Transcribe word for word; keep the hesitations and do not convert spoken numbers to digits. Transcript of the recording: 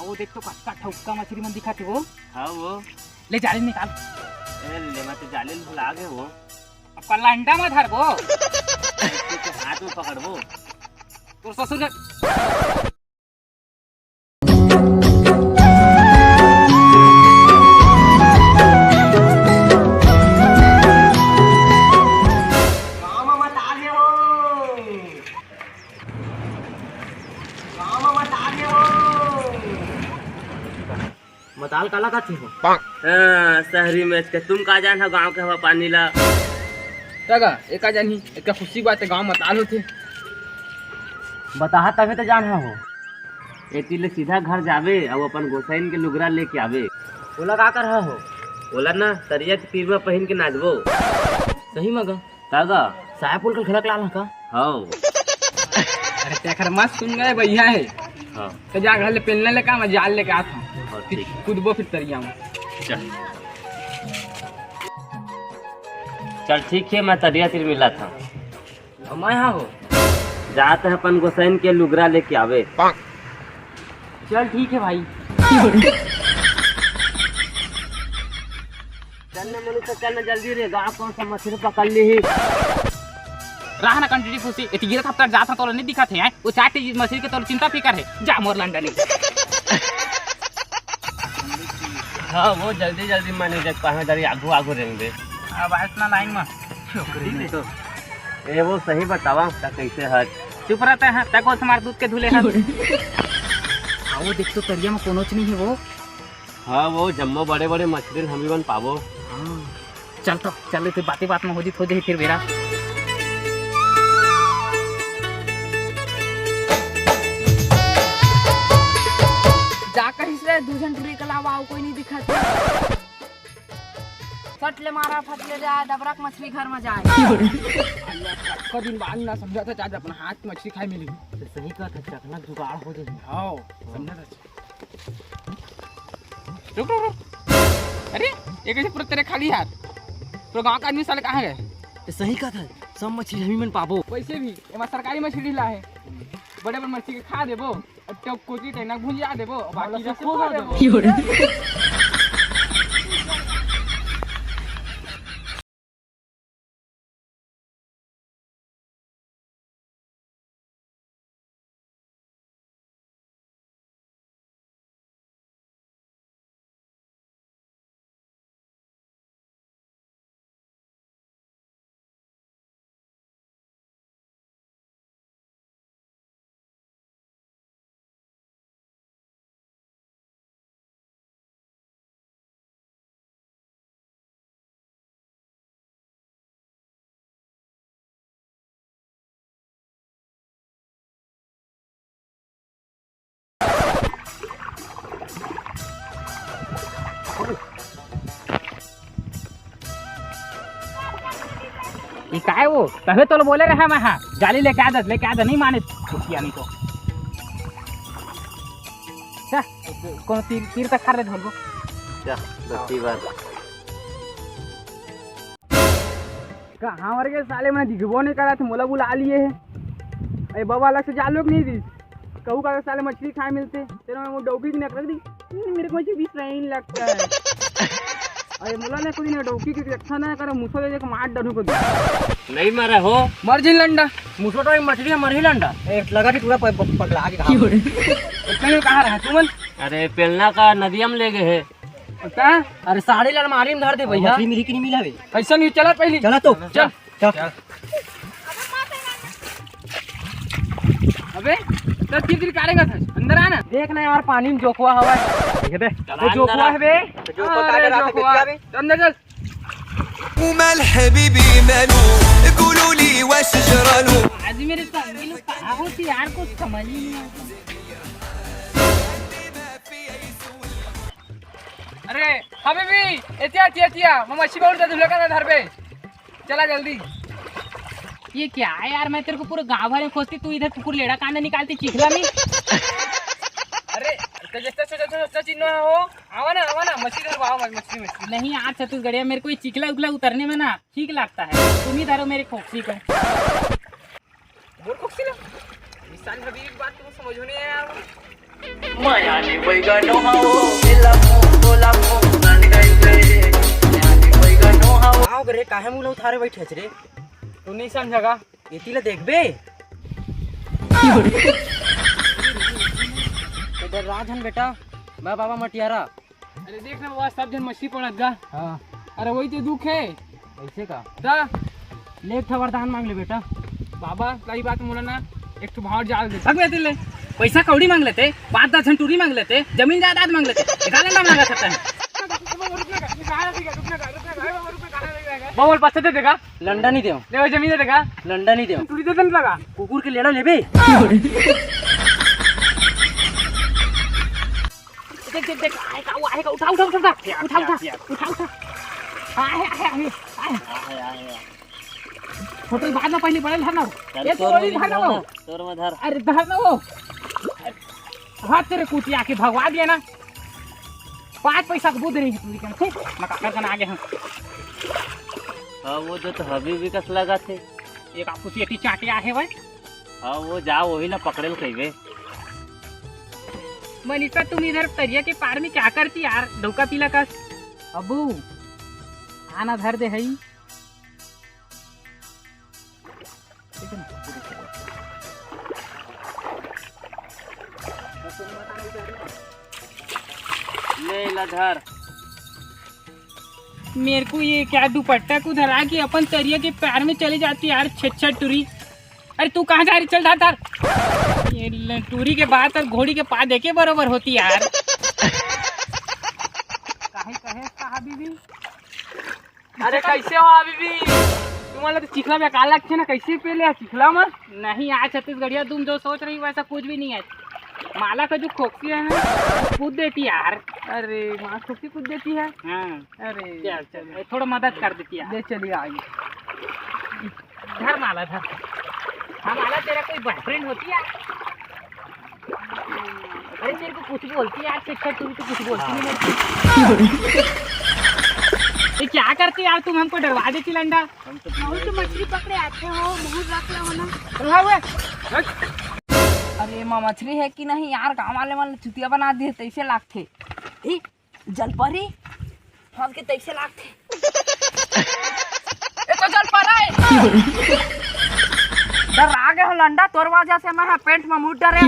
वो देख तो, कतका ठउक्का मछरी मन दिखत हे वो। हाँ वो। ले जाली निकाल। ए, ले, मैं तो जाली भुला गे वो। अब कल्ला अंडा में धरबो। तू के हाथ में पकड़बो। तोर ससुर के मताल काला कथे हो? हाँ, शहरी में के तुम का जान हो गांव के हवा पानी ला? तगा, एका जानी, एका खुशी बात है, गांव मताल होथे। बताहा तभे तो जान हो। एती ले सीधा घर जाबे अउ अपन गोसाइन के लुगरा लेके आबे। ओला का करहा हो? ओला ना तरिया के तीर में पहिन के नाचबो। सही में गा? का गा? साया पोल के घलक लाल का? हाँ। अरे तेखर मस्त सुन गए भैया है। हाँ। तो जा घर ले पेलना ले का, मैं जाल लेके आत हूँ। हाँ, फिर ठीक। कूदबो फिर तरिया में। चल। चल ठीक है, मैं तरिया तीर मिलत हूँ। अब मैं यहाँ हो। जात है अपन गोसाइन के लुगरा लेके आवे। चल ठीक है भाई। चल ना मनुष्य, चल ना जल्दी रे, गाँव कौन सा मछली पकड़ ली ही। रहा ना कंट्री फूसी, एती गिरत हफ्ता जात ह तोला नहीं दिखत है, हैं? वो चार टीजी मछली के तोला चिंता फिकर है। जा मोर लंडनी। हाँ, वो जल्दी जल्दी मैनेजर पाहे दरी आगू आगू रेंगे। अब आए ना लाइन में। छोकरी नहीं तो। ए, वो सही बतावा, त कैसे हट? चुप रहता है, तक वो तुम्हारे दूध के धुले हैं। हाँ, वो देख तो तरिया में कोनोच नहीं है वो। हाँ, वो जम्मो बड़े बड़े मछली हम ही मन पाबो। हाँ। चल तो, चल, इतनी बातें बात में हो जी, हो जाए फिर बेरा। जा कहिस रे, दू झन टुरी के अलावा अउ कोई नहीं दिखत। सट ले मारा, फट ले जाए, दबरक मछली घर में जाए। अल्लाह, कतका दिन बाद ना समझा था, आज अपना हाथ मछली खाए मिली। तो सही कहा था, चखना जुगाड़ हो जाए। हाँ, समझा था। रुक, रुक, रुक। अरे, ये कैसे पूरा तेरे खाली हाथ? पूरा गांव का आदमी साले कहाँ गए? तो सही कहा था, सब मछली हम ही मन पाबो। वैसे भी, एमा सरकारी मछली ला है। बड़े बड़े मछली के खा देबो, और टोक कोची टेना भुंजिया देबो, और बाकी सब खो देबो। ये काय वो? तभे तो बोले रहा मैं, हाँ, जाली लेके आ दे, लेके आ दे, नहीं माने, छुट्टिया नहीं तो। जा, कौन तीर, तीर तक खा रहे ढोल को? जा, बच्ची बात। कहाँ मर गए साले, मैं दिखबो नहीं करा थे, मोला बुला लिए है। अरे बाबा अलग से जाल लोग नहीं दी, कहू का साले मछली खाए मिलते, तेरा मैं वो डौकी की नक रख दी। "हम्म, मेरे को मछली भी सही लगता है।" अरे मोला ने कोई ने डौकी के अच्छा ना करो, मुसो दे के मार डालू को। नहीं मरा हो। मर जी लंडा। मुसो तो एक मछली है, मर ही लंडा। ए, लगा थी पूरा प-, प-, पगला के घाव। इतने में कहाँ रहा तू मन? अरे पेलना का नदिया में ले गए है। पता? अरे साड़ी लड़ मारी में धर दे भैया। मछली मिली कि नहीं मिला बे? ऐसा नहीं, चला पहली। चला तो। चल। चल। अबे, तो तीर तीर कारेगा था। अंदर आना। देख ना यार, पानी में जोकवा हवा है। देख बे। चला ए, जोकवा अंदर आ। है बे। तो जोकवा अरे, काटे रात जोकवा। देखिया बे। तो अंदर चल। ومال حبيبي مالو؟ قولوا لي واش جرالو؟ आज मेरे साथ ये लोग कहाँ होती यार, कुछ समझ ही नहीं आता। अरे, हबीबी, एतिया, एतिया, एतिया, मैं मच्छी पकड़ के धुला का ना धर पे। चला जल्दी। ये क्या है यार, मैं तेरे को पूरे गांव भर में खोजती, तू इधर कुकुर लेड़ा कांदा निकालती चिखला में। अरे, तो जैसे, जैसे, जैसे, जैसे चिन्ह हो, आवा ना, आवा ना, मछली धरवा, आवा, मछली, मछली। नहीं यार छत्तीसगढ़िया, मेरे को ये चिखला उखला उतरने में ना ठीक लगता है, तुम ही धरो मेरे खोपसी को। मोर खोपसी ला? इस साल हबीबी की बात तुमको समझ में नहीं आया होगा। माया ने बैगनो हाओ, मिला मुंह बोला मुंह बन गई रे। माया ने बैगनो हाओ। आओ रे, काहे मुंह उठारे बैठे रे? तू नहीं समझेगा। एती ला देखबे। इधर राजन बेटा, मैं बाबा मटियारा। अरे देख ना बाबा, सब झन मछली पड़त गा। हाँ। अरे वही तो दुख है। कैसे का? दा। ले एक ठो वरदान मांग ले बेटा। बाबा, सही बात बोला ना, एक ठो भांवर जाल दे। भग बेटी ले। पैसा कौड़ी मांग लेते, पाँच दस झन टूरी मांग लेते, जमीन जायदाद मांग लेते। एका लंडा मांगा सकता है। बाबा, बोल, पैसा दे देगा? लंडा नहीं देव। ले, वो जमीन दे देगा? लंडा नहीं देव। टूरी दे देने लगा। कुकुर के लेड़ा लेबे? देख, देख, देख, आएगा, वो आएगा, उठा, उठा, उठा, उठा, उठा, उठा, उठा, उठा। आए, आए, आए, आए। फोटो बाद में पहले बड़े धरना हो। चल, ये तो तोर वही में धरना धर हो। ना, तोर में धर। अरे, धरना हो। हाथ तेरे कुटिया के भगवा दिया ना। पाँच पैसा के बुद्ध नहीं है तुमरी कन, ठीक? मैं काकर कन आगे हूँ। हाँ, वो जो तो हबी भी कस लगा थे। एक आपको चेटी चाटे आहे भाई। हाँ, वो जा, वही ना पकड़े ल कहिबे। मनीषा, तुम इधर तरिया के पार में क्या करती यार, डौका पीला कस? अबू, आना धर दे हई। ठीक है ना? ले ला धर। मेरे को ये क्या दुपट्टा को धरा के अपन तरिया के पैर में चले जाती यार, छेद छेद टूरी। अरे तू कहाँ जा रही? चल धर धर। ये ले, टूरी के बात और घोड़ी के पाद एके बरोबर होती यार। काहे कहे कहा बीबी? अरे कैसे हो अभी भी? तुम्हारा तो चिखला बेकार लगते ना, कैसे पहले चिखला में? नहीं, आज छत्तीसगढ़िया तुम जो सोच रही हो वैसा कुछ भी नहीं है। माला का जो खोपसी है ना, कूद देती यार। अरे माँ खोपसी कूद देती है। हाँ। अरे चल चल, थोड़ा मदद कर देती यार। ले चलिए आगे। धर माला धर। हाँ माला, तेरा कोई बॉयफ्रेंड होती है? अरे तेरे को कुछ बोलती है यार, शिक्षक तुम तो कुछ बोलती नहीं मेरे को। ये क्या करते यार, तुम हमको डरवा देती लंडा। हम तो बहुत तो मछली पकड़े आते हो, मुंह रख लो ना। चल भाग बे। अरे माँ मछली है कि नहीं यार, गाँव वाले मन चुतिया बना दिए, तैसे लागथे। ए, जलपरी, हम के तैसे लागथे। ए तो जलपरा है। डर आ गए हो लंडा, तोर वजह से मैं पेंट में मुड़ डरे।